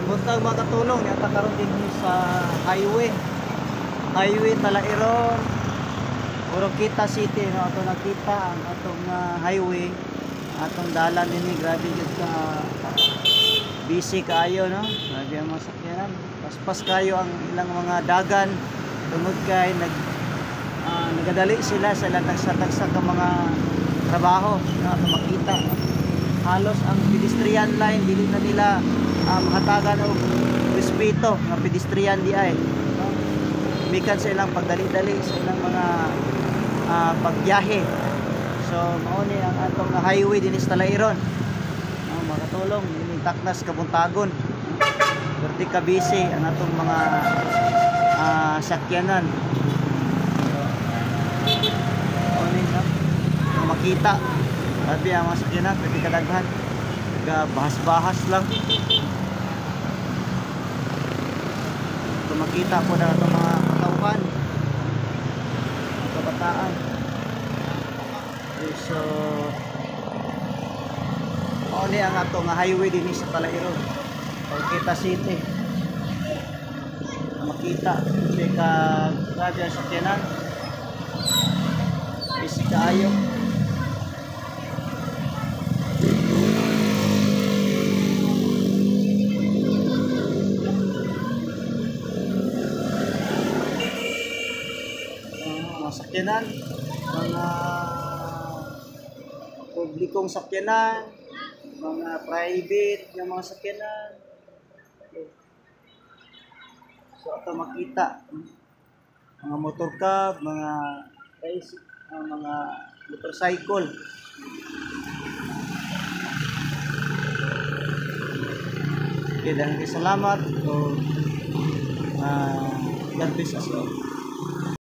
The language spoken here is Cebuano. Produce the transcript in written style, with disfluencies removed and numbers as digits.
Buntag, mga katulong, yata karon dinhi sa highway. Highway Talairon, Oroquieta City, no? Ato nakita ang atong highway, atong dalan dinhi, grabe gyud ka busy kaayo, no? Grabe ang mga sakyanan. Paspas kayo ang ilang mga dagan tungod kay nagadali sila sa ilang tagsa-tagsa ka mga trabaho, no? Ato makita, no? Halos ang pedestrian line dili na nila mahatagan og respeto nga pedestrian di ay, no? Mikan sa ilang pagdali-dali sa ilang mga pagbiyahe. So mao ni ang atong highway dinhi sa Talairon, no, mga katulong, ining Taknas Kabuntagon, no? Perti ka busy ang atong mga sakyanan. So, mao ni, no? Ang makita, grabe ang mga sakyanan, perti kadaghan, bahas-bahas lang. Ito makita po na itong mga katauhan, mga kabataan. Okay, so mao ni ang atong highway dinhi sa Talairon, Oroquieta City. Makita kasi ka grabe ang sakyanan, busy kaayo. Mga sakyanan, mga publikong sakyanan, mga private nga mga sakyanan. Okay. So ato makita mga motor cab, mga tricycle, mga motorcycle. Okay, dahil salamat o God bless us all.